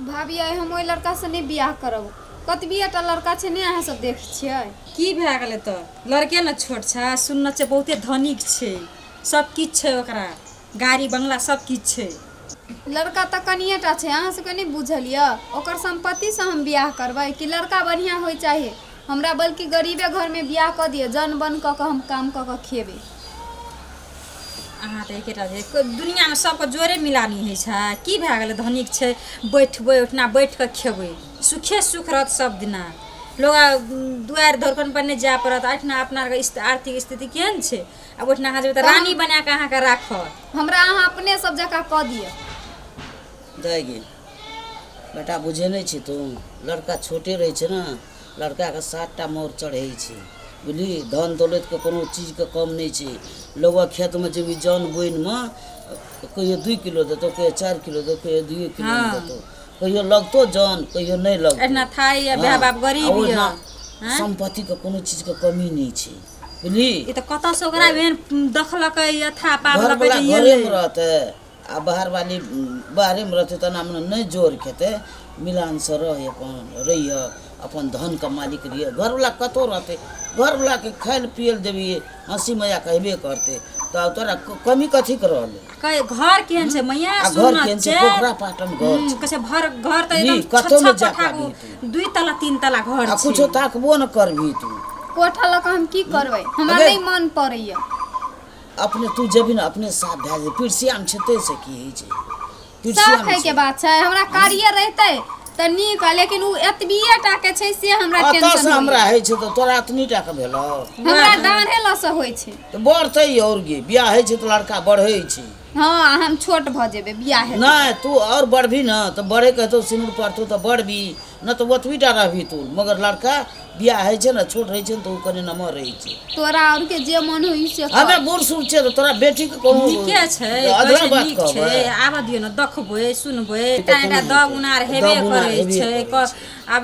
भाभी आइ हम ओहि लड़कासँ नहि बियाह करब। कतबिएटा लड़का छै नहि अहाँ सब देख छियै। की भए गेलै तऽ लड़के ने छोट छै, सुनने छै बहुते धनिक छै, सब किछु छै ओकरा, गाड़ी बंगला सब किछु छै। लड़का तऽ कनिएटा छै, अहाँ सबके नहि बुझल यऽ? ओकर सम्पत्तिसँ हम बियाह करबै कि लड़का बढ़िआँ होइ चाही? हमरा बल्कि गरीबे घरमे बियाह कऽ दिअ, जन बन कऽ कऽ हम काम कऽ कऽ खेबै। अहाँ तऽ एकेटा छै दुनिआँमे, सबके जोरे मिलानी होइ छै। की भए गेलै धनिक छै? बैठबै ओहिठिना, बैठ कऽ खेबै, सुखे सुख रहत सब दिना। लोग दुआरि धरखन पर नहि जाय पड़त। एहिठिना अपना आरके आर्थिक स्थिति केहन छै? आब ओहिठिना अहाँ जेबै तऽ रानी बना कऽ अहाँके राखत। हमरा अहाँ अपने सब जकाँ कऽ दिअ। दाइ गे बेटा, बुझै नहि छी तू, लड़का छोटे रहै छै ने, लड़काके 7टा मोर चढ़ै छै, बुझली? धन दौलतिके कोनो चीजके कम नहि छै। लोगक खेतमे जेबही जन बोनिमे, कहियो 2 किलो देतौ, कहियो 4 किलो देतौ, कहियो 2 किलो नहि देतौ, कहियो लगतौ जन, कहियो नहि लगतौ। एहिना थाइ यऽ, माय बाप गरीब आ ओहिना यऽ। सम्पत्तिके कोनो चीजके कमी नहि छै, बुझली? ई तऽ कतऽसँ ओकरा एहन देखलकै, यथा पाबलकै घरवला जे घरेमे रहतै आ बाहरवाली बाहरेमे रहतै, तेनामे नहि जोर खेतै। मिलानसँ रह, अपन रहिह, अपन धनके मालिक रहिह। घरवला कतहु रहतै, घरवलाके खाय लए पियै लए देबही, हँसी मजाक हेबे करतै, तऽ तोरा कमी कथीके रहलै? कहे घर केहन छै मैया? आ घर सुनना केहन छै? छै पोखरा पाटन घर छै। कहै छै भर घर तऽ नी, एकदम कतौ छह नहि छह जा कोठा पाबही तू। 2 तला 3 तला घर आ छै। कुछो ताकबो ने करबही तू। कोठा लऽ कऽ हम की करबै? हमरा अगे। नहि मन पड़ैया। अपने तू जेबही ने, अपने साफ भए जेतै। पिरसियामे छै ताहिसँ की होइ छै? साफ पिरसियामे होइके छै। बात छै, हमरा कार्य रहितै तऽ नीक, लेकिन ओ एतबिए टा के छै से हमरा अतऽसँ टेंशन हमरा होइया। होइ छै तऽ तोरा एतनी टा के भेलौ? हमरा डाँढ़े लऽ होइ छै। तऽ बढ़तै आओर गे, बियाह होइ छै तऽ लड़का बढ़ै छै। हँ, हम छोट भऽ जेबै बियाह हेतै। नहि, तू आओर बढ़बही ने तऽ बढ़ैके हेतौ, सिनूर पड़तौ तऽ बढ़बही, नहि तऽ ओतबी टा रहबही तू। मगर लड़का बियाह होइ छै ने, छोट रहै छै ने, तऽ ओ कनि नमहर रहै छै। तोरा आओर के जे मन होइ से कर। हमे बूढ़ सूढ़ छियै तऽ तोरा बेटीके कोनो नीके छै, कहै अधला छै बात नीक छै। कहबै? आबऽ दियौ ने, देखबै सुनबै। तऽ एकटा कोनो एकटा दब उनार हेबे दब उनार करै हेबे छै। करै छै। आब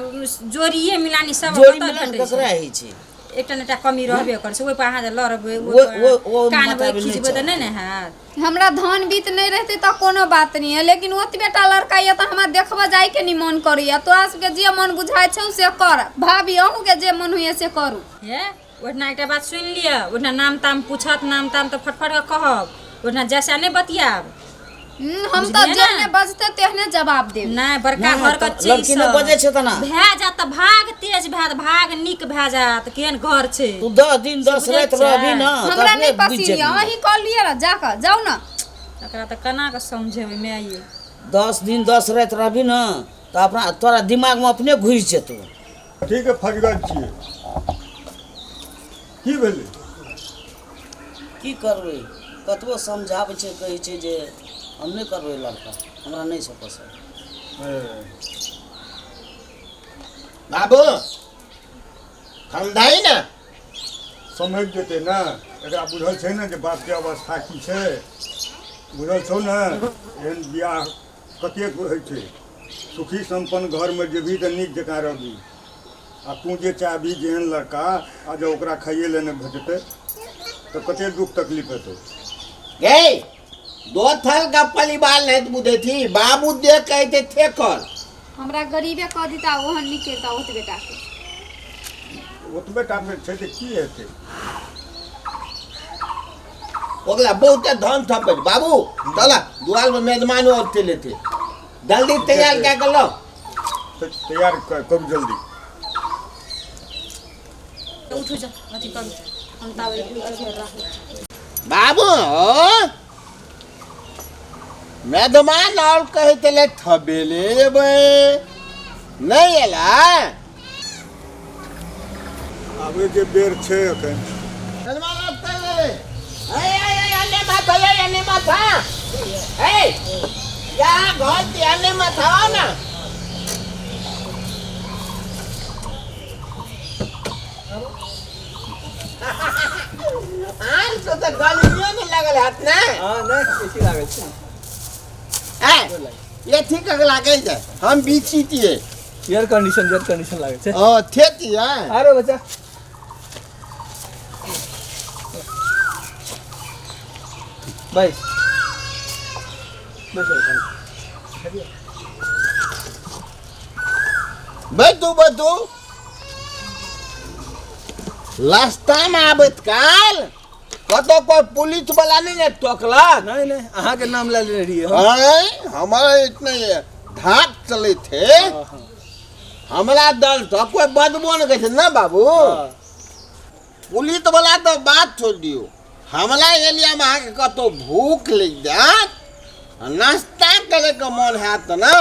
जोड़िए मिलानी सब जोड़ी कतऽ मिलान भेटै छै? ककरा होइ छै? एकटा ने एकटा कमी रहबे करै छै। ओहिपर अहाँ जे लड़बै, ओ कानबै मोताबिक नहि खिचबै तऽ चलतै। नहि ने हैत। हमरा धन बीत नहि रहतै तऽ कोनो बात नहि है, लेकिन ओतबे टा लड़का यऽ तऽ हमरा देखबऽ जाइके नहि मन करैया। तोरा सबके जे मन बुझाइ छौ से कर। भाभी, अहूँके जे मन होइए से करू। हे, ओहिठिना एकटा बात सुनि लिअ। ओहिठिना नाम ताम पूछत, नाम ताम तऽ फटफट कऽ कहब, ओहिठिना जैसा नहि बतियाब। हम तऽ बुझलियै ने? जेहने बजतै तेहने जवाब देब। नहि, बड़का नहि, घर के तऽ छै। लड़की नहि बजै छै तेना। भए जायत तऽ भाग तेज भए जायत, भाग नीक भए जायत। केहन घर छै तू 10 दिन से 10 बुझै राति छियै? रहबही ने तऽ हमरा अपने नहि बुझि पसिन यऽ। जेबही। अहीं कऽ लिअ ने जाकऽ, जाउ ने। एकरा तऽ केना कऽ समझेबै माय ये? 10 दिन 10 राति रहबही ने तऽ अपना तोरा दिमागमे अपने घुसि जेतौ। ठीक है, फजगल छियै, की भेलै? की करबै, कतबो समझाबै छै, कहै छै जे हम नहि करबै लड़का, हमरा नहि छै पसन्द। बाबू, समझाइ ने। समझि जेतै ने, एकरा बुझल छै ने जे बापके अवस्था की छै। बुझल छौ ने, एहन बियाह कतेक होइ छै? सुखी सम्पन्न घरमे जेबही तऽ नीक जकाँ रहबही, आ तू जे चाहबही जेहन लड़का, आ जँ ओकरा खाइए लए नहि भेटतै तऽ कते दुख तकलीफ हेतौ। गै, दोथल के परिवार नहीं बुझै थी बाबू, देख के अयतै थेकल। हमरा गरीबे कऽ दिता, ओहन नीक करिता ओतबे टाके। ओतबे टा छै तऽ की हेतै? ओकरा बहुते धन थपै छै। बाबू, चल, दुआर पर मेजबानो औते लेते, जल्दी तैयार कए के लाउ। तऽ तैयार करू जल्दी। उठू, जा अथी करू, हम ताबे अथी राखू। बाबू, मेजबान और कहै छलै थबेले एबै, नहि एला? आबैके बेर छै एखन। मेजबान औते। ए ए ए, अने माथा, ए अने माथा, ए यहाँ घर के अने माथा आओ ना। आन तो तऽ गर्मियो नहि लागल हैत ने? हँ, नहि बेसी लागल छै। ए ये ठीक लागै छै, हम बीछी तिए। एयर कंडीशन लागल छै। ओ थेती है। अरे बच्चा, बैस बैस। बैठू बैठू। रास्तामे आबैत काल कतौ कोई पुलिस वाला नहीं ने टोकलक? नहीं नहीं, अहाँ के नाम ले लेने रहिए हम। आँय, हमारा इतने धाक चले थे। हाँ, हाँ। हमरा दल तो कोई बदबो नहीं कहै छै ना बाबू। हाँ। पुलिस वाला तो बात छोड़ दियो, हमरा एरिया में अहाँके कतौ भूख लागि जायत, नाश्ता करे के मन हैत ना,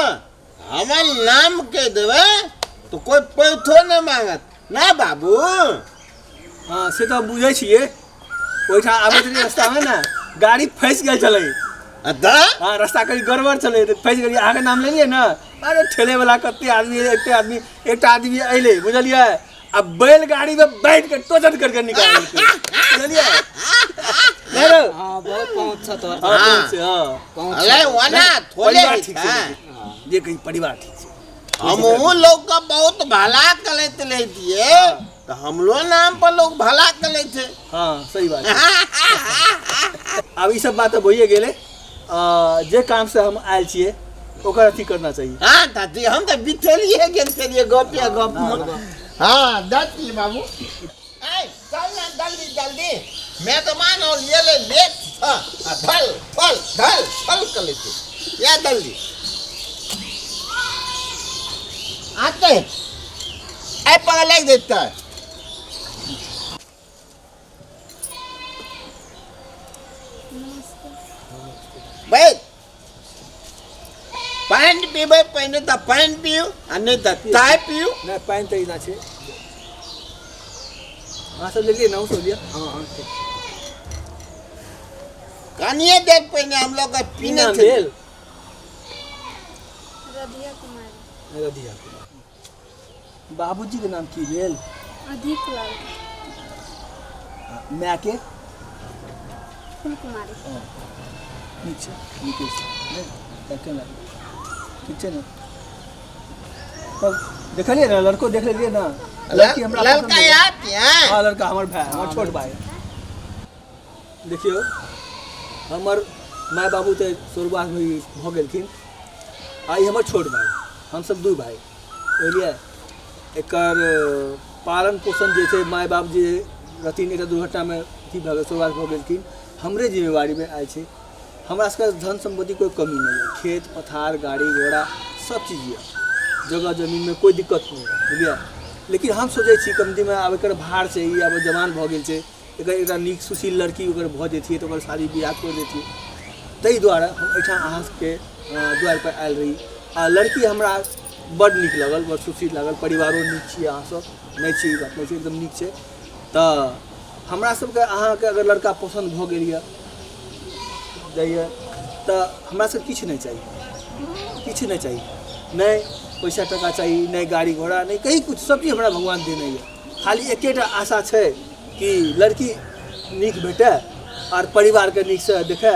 हमर नाम कहि देबै तो कोई पैठो नहीं मांगत ना बाबू। हाँ से तऽ बुझै छियै, ओहिठाम आबैत रहियै रास्तामे ने गाड़ी फँसि गेल छलै। तऽ हाँ रास्ता कनि गड़बड़ छलै तऽ फँसि गेलियै। अहाँके नाम लेलियै ने, अरे ठेलेवला कते आदमी, एते आदमी, एकटा आदमी अयलै बुझलियै, आ बैलगाड़ीमे बैठ के टोचन करके निकाल देलकै बुझलियै। नहीं रौ? हाँ बहुत पहुँच छ तोहर। हाँ, पहुँच छै, हाँ। पहुँच अरे ओना थोड़े परिवार होइ ठीक छै। छै, जे कही परिवार ठीक छै। हमहूँ लोग के बहुत भला करैत रहितियै तऽ हमरो नाम पर लोग भला करै छै। हाँ सही बात छै। आब ई सब बात तऽ भइए गेलै। जे काम से हम आयल छियै ओकर अथी करना चाहिए। हाँ दादी, हम तऽ बिथेलिए गेल छलियै गपे गप में। हाँ दादी बाबू, ऐ चल ना जल्दी जल्दी, मेजबान और ये ले लेट छ, आ धल फल धल फल कर लेते या जल्दी आते ऐ पकड़ ले देता है। बैठ पानि पीबै पहिने तऽ पानि पीउ आ नहि तऽ चाय पीउ। नहि पानि तऽ एना छै। अहाँ सब लेलियै ने? सब लिअ। हाँ हाँ ठीक। कनिए देर पहिने हम लोग के की पीने नाम छलियै। भेल? रधिया कुमारी। रधिया कुमारी। बाबूजी के नाम की भेल? अधिक लाल। माय के? फूल कुमारी। नीक छै, नीके छै। नहि डॉक्टर लागी ठीक छै ने? तब देखलियै ने लड़को देख लेलियै ने? लड़की हमरा पसन्द लड़का भेल। याद है? हाँ लड़का हमर भाय, हमर छोट भाय। देखियौ हमर माय बाबू तऽ स्वर्गवास भऽ गेलखिन, आ ई हमर छोट भाय, हमसब दू भाय बुझलियै। एकर पालन पोषण जे छै, माय बाप जे रहथिन एकटा दुर्घटनामे अथी भऽ गेल, स्वर्गवास भऽ गेलखिन, हमरे जिम्मेवारीमे आयल छै। हमरा सबके धन सम्पत्ति कोइ कमी नहि यऽ, खेत पथार गाड़ी घोड़ा सब चीज यऽ, जगह जमीनमे कोइ दिक्कत नहि यऽ बुझलियै। लेकिन हम सोचै छी कमतीमे आब एकर भार छै, ई आब जवान भऽ गेल छै, एकर एकटा नीक सुशील लड़की ओकर भऽ जैतियै तऽ ओकर शादी बियाह कऽ दैतियै। ताहि दुआरे हम एहिठाम अहाँ सबके दुआरिपर आयल रही, आ लड़की हमरा बड्ड नीक लागल, बड़ सुशील लागल, परिवारो नीक छियै अहाँसब, नहि छै ई बात नहि छै, एकदम नीक छै। तऽ हमरा सबके अहाँके अगर लड़का पसन्द भऽ गेल यऽ जाइए तऽ हमरा सबके किछु नहि चाही, किछु नहि चाही, नहि पैसा टाका चाही, नहि गाड़ी घोड़ा, नहि कहीं कुछ, सब चीज हमरा भगवान देने यऽ। खाली एकेटा आशा छै कि लड़की नीक भेटै आओर परिवारके नीकसँ देखै।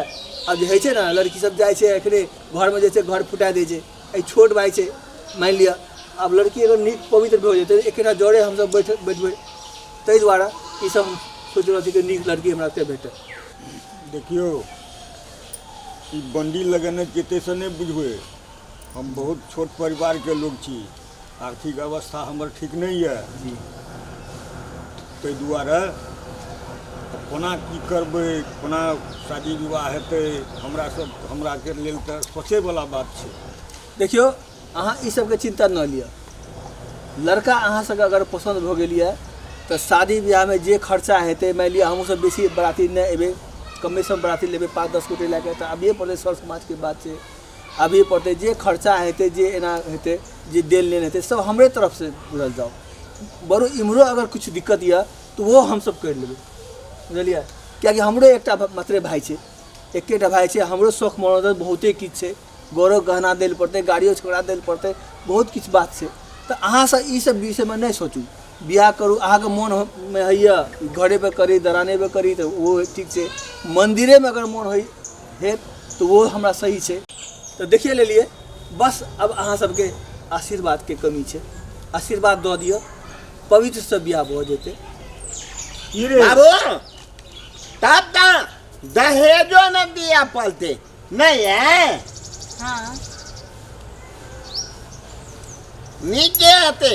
आब जे होइ छै ने लड़की सब जाइ छै एखने घरमे जे छै घर फुटा दै छै, एहि छोट भाय छै मानि लिअ, आब लड़की अगर नीक पवित्र भऽ जेतै एकेटा जरे हमसब बैठबै, ताहि दुआरे ईसब हम सोचि रहल छी कि नीक लड़की हमरा सबके भेटै। देखियौ ई बंडी लगेने छियै ताहिसँ नहि बुझबै, हम बहुत छोट परिवारके लोक छी, आर्थिक अवस्था हमर ठीक नहि यऽ जी। ताहि दुआरे कोना की करबै, कोना शादी विवाह हेतै, हमरा सब हमराके लेल तऽ सोचैवला बात छै। देखियौ अहाँ ई सबके चिन्ता न लिअ, लड़का अहाँ सबके अगर पसन्द भऽ गेल यऽ तऽ शादी बियाहमे जे खर्चा हेतै, मानि लिअ हमहूँ सब बेसी बराती नहि अयबै, कमे सम बराती लेबै, 5-10 गोटे लए कऽ तऽ आबिये पड़तै, सर समाजके बात छै, आबिये पड़तै। जे खर्चा हेतै, जे एना हेतै, जे देन लेन हेतै, सब हमरे तरफसँ बुझल जाउ। बरो इम्हरो अगर किछु दिक्कत यऽ तऽ ओहो हमसब करि लेबै बुझलियै, किएकि हमरो एकटा मात्रे भाय छै, एकेटा भाय छै, हमरो शौख मनोरंजन बहुते किछु छै, गौरव गहना दै लए पड़तै, गाड़ियो छोड़ा दै लए पड़तै, बहुत किछु बात छै। तऽ अहाँसब ई सब विषयमे नहि सोचू, बियाह करू, अहाँके मोनमे होइए घरेपर करी, दलानेपर करी तऽ ओहो ठीक छै, मन्दिरेमे अगर मोन होइ हेत तऽ ओहो हमरा सही छै। तऽ देखिए लेलियै, बस अब अहाँ सबके आशीर्वादके कमी छै, आशीर्वाद दऽ दिअ, पवित्रसँ बियाह भऽ जेतै। की रे बाबू, तब तऽ दहेजो न दिया पड़तै नहीं है? हाँ। नीके हेतै।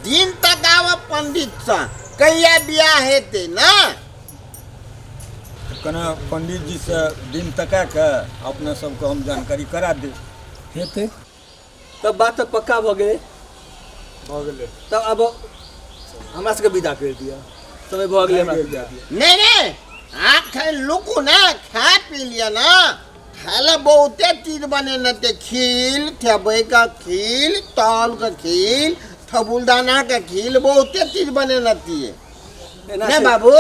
दिन तक आब पंडितसँ कहिया बियाह हेतै ने। कने पंडितजीसँ दिन तका कऽ अपने सबके हम जानकारी करा देब। हेतै तब बात तऽ पक्का भऽ गेलै। भऽ गेलै। तब आब हमरा सबके विदा करि दिअ, समय भऽ गेलै, हमरा सबके जाय दिअ। नहि नहि, अखन लुकू ने, खा पी लिअ ने। खाय लए बहुते चीज बनेने छै, खीर, थेबैके खीर, तालके खीर, ठबुलदानाके खीर, बहुते चीज बनेने छियै। एना ने छै बाबू,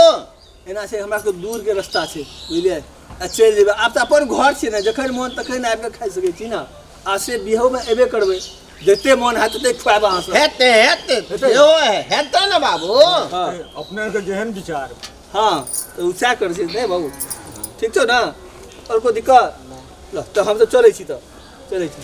एना छै, हमरा सबके दूरके रस्ता छै बुझलियै, आ चलि जेबै। आब तऽ अपन घर छै ने, जखन मोन तखन आबि कऽ खाइ सकै छी ने। आ से बियाहोमे एबे करबै, जते मोन हैत तते खुआएब अहाँ सब। हेतै हेतै। हेतै। सेहो हेतै ने बाबू। हँ। अपनेके जेहन विचार। हँ, तऽ ओ सएह करै छै। नहि बाबू, ठीक छौ ने? आओर कोइ दिक्कत? ल तऽ हमसब चलै छी, तऽ चलै छी।